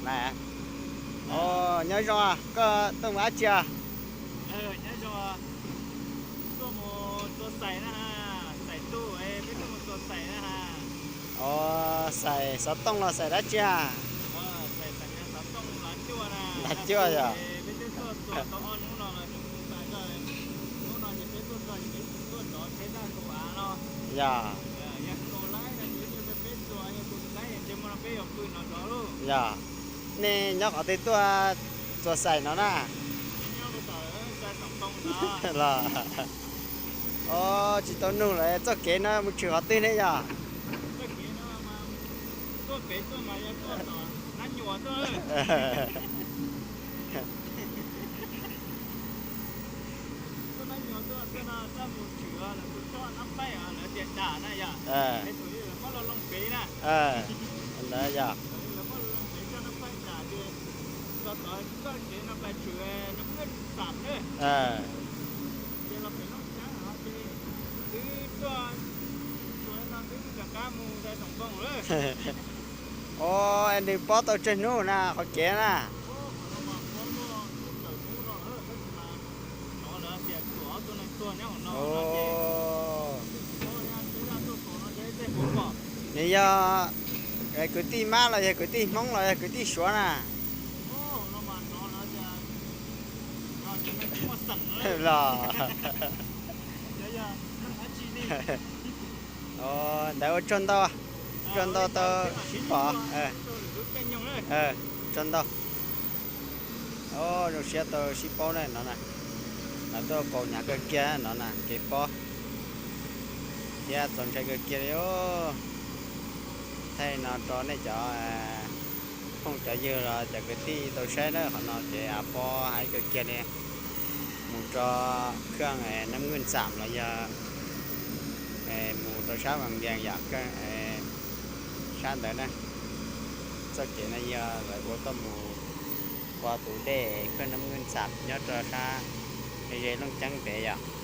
Os, nyob zoo, koj tuaj mus dab tsi? Os, xais xov tooj los xais dab tsi? Lag cuaj yom. Yog, yog, nej nyob qhov twg tuaj txuas xais no na? Los, os, tsis tau nug lawm, txoj kev no mus tshwm qhov twg ne yog? Ntawd yog. Os, nws pob tau tsawg hnub na qhov kev na? Nws yog kwv tij Mab los yog kwv tij Hmoob los yog kwv tij Suav na? Los, ntawd ua tsaug ntau, tsaug ntau tau sib pom. Tsaug ntau. Zoo siab tau sib paub na no na. Lawv tuaj kaus hnyav kawg kiag no na, kev pob thiab txaus ntshai kawg kiag li os. Thaij no rau nej cov phooj cov ywg los cov kwv tij tau saib na, qhov no ces av pob heev kawg kiag li. Mus rau khaj Nab Nwj Ntxam los yog mus rau sab Vas Vias yom, sab ntawd na. Txoj kev no yog lawv ua tuaj mus pov tus dej khaj Nab Nwj Ntxam nyob rau sab ze Looj Ceeb pem yom.